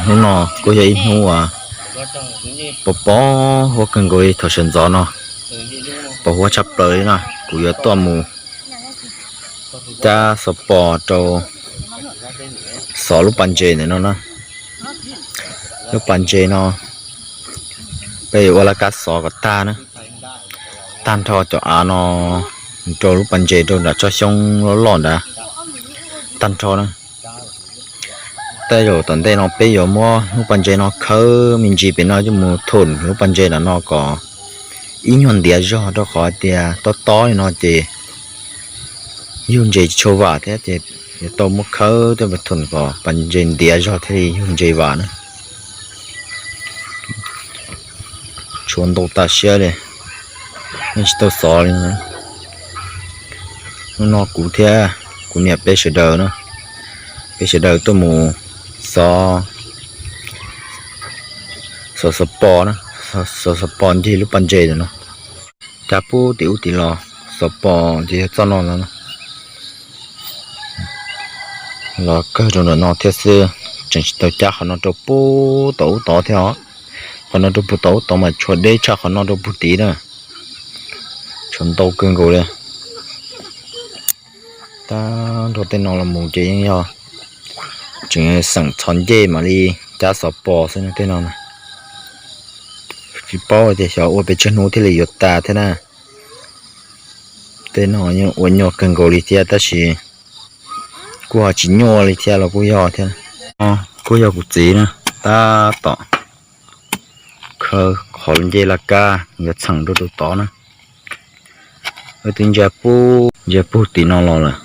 Hnub no kuj yog ib hnub uas pos pos huab kawg nkaus li thaum sawv ntxov no, pos huab tshaj plaws li no. Kuv yuav tuaj mus cab xov pos rau xov lub pas ntses ntawm no na. Lub pas ntses no peb yuav ua laj kab xov kom tag na, tag nrho cov av no rau lub pas ntses rau nram tsob xyoob loj loj nrad tag nrho na. Tej zaum tom ntej no peb yuav muab lub pas ntses no khawb me ntsis pem no coj mus thum lub pas ntses nram no kom ib nyuag ntiav zog, rau qhov tias tob tob li no ces yug ntses tsis tshua vam thiab, ces yuav tau muab khawb coj mus thum kom pas ntses ntiav zog thiaj li yug ntses vam na. Tshuav ntau tas siab li, yeej tsis tau xov li. Hnub no kuv thiab kuv niam peb sawv daws na, peb sawv daws tuaj mus xov, xov xov pos na, xov xov pos ncig lub pas ntses ntawm no. Cab puag tim ub tim los, xov pos ces yog txoj no no. Los kawg rau ntawm no thiab xwb, tseem tsis tau cab qhov no rau puag tom ub tod thiab os. Qhov no rau puag tom ub tod mas tshuav deb tshaj qhov no rau puag tid na. Tshuav ntau kawg nkaus li. Tag nrho tej no los mus ces yeej yog tseem xeem txhos ncej mam li cab xov pos xwb tej no. Tsis paub tias xyov ua pes tsawg hnub thiaj li yuav tas thiab na. Tej no yeej ua nyuaj kawg nkaus li thiab tab sis kuj ho tsis nyuaj li thiab los kuj yog thiab. Kuj yog kuv txiv na, tab tom khawb qhov ncej laj kab yuav txheem rau rau tod na. Wb twb ntsia puag, ntsia puag tim no los lawm,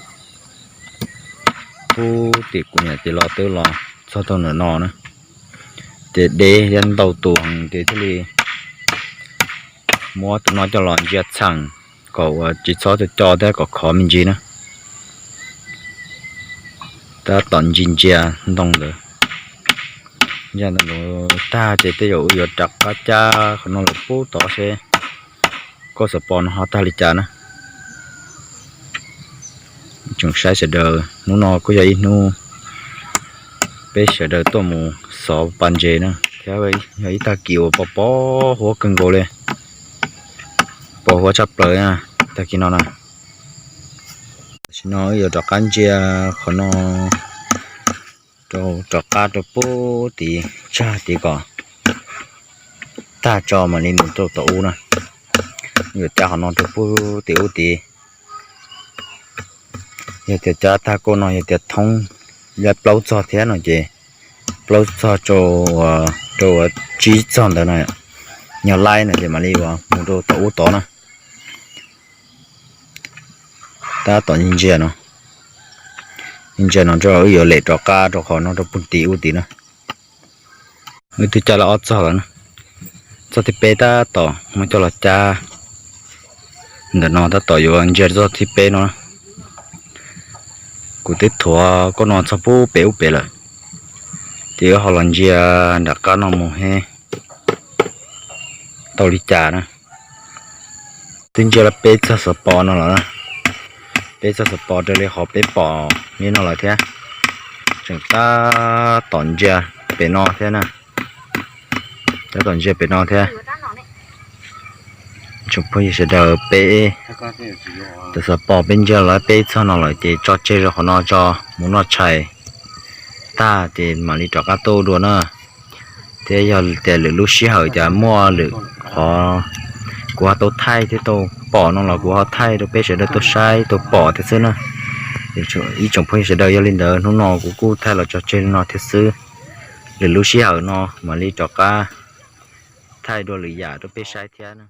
puag tim kuv niam ces los twb los txog rau ntawm no na. Ces deb thiab ntau tus ces thiaj li muab tus no coj los ntsia txheem kom uas tsis txhob co co thiab kom khov me ntsis na. Tab tom ntsia ntsia ntoo ntawd, ntsia ntoo ntawd tag ces tej zaum wb yuav rov qab cab qhov no los puag tod seb kauj xov pos no ho tag li cas na. Tsoom saib sawv daws, hnub no kuj yog ib hnub peb sawv daws tuaj mus xov pas ntses na thiab, yog ib tag kis uas pos pos huab kawg nkaus li, pos huab tshaj plaws tag kis no na. Tam sim no wb yuav rov qab ntsia qhov no rau, rov qab rau puag tid, tsag tid kom tag tso mam li mus rau tom ub na. Yuav cab qhov no rau puag tim ub tid. Yog tias cab tag kauj no yog tias thoob plaub txog thiab no ces plaub txog rau, rau tsib txog ntawd no, nyog laib no ces mam li mus rau tom ub tod na. Tab tom ntsia no, ntsia no wb yuav lem rov qab rau qhov no rau puag tim ub tid na. Wb twb cab lawm ob txog lawm na, txog thib peb tab tom muab coj los cab. Ntawm no tab tom yuav ntsia txog thib peb no. Kuv twb thuav kauj no txog puag pem ub pem lawm, ces wb ho los ntsia nram qab no mus seb tau li cas na. Twb ntsia lawm peb txog xov pos no lawm, peb txog xov pos raws li qhov peb pom li no lawm thiab. Tseem tab tom ntsia pem no thiab na, tab tom ntsia pem no thiab. Tsoom phooj ywg sawv daws, peb tus xov pos peb ntsia lawm peb txog no lawm ces tso tseg rau qhov no tso, mus noj tshais tag ces mam li rov qab tuaj dua na. Thiab yog tias lwm lub sij hawm cas muaj lwm qhov kuv ho tau thaij thiab tau pom no los kuv ho thaij rau peb sawv daws tau saib tau pom thiab xwb na. Ib tsoom phooj ywg sawv daws, yog li ntawd hnub no kuv kuj thaij los tso tseg li no thiab xwb. Lwm lub sij hawm no mam li rov qab thaij dua lwm yam rau peb saib thiab na.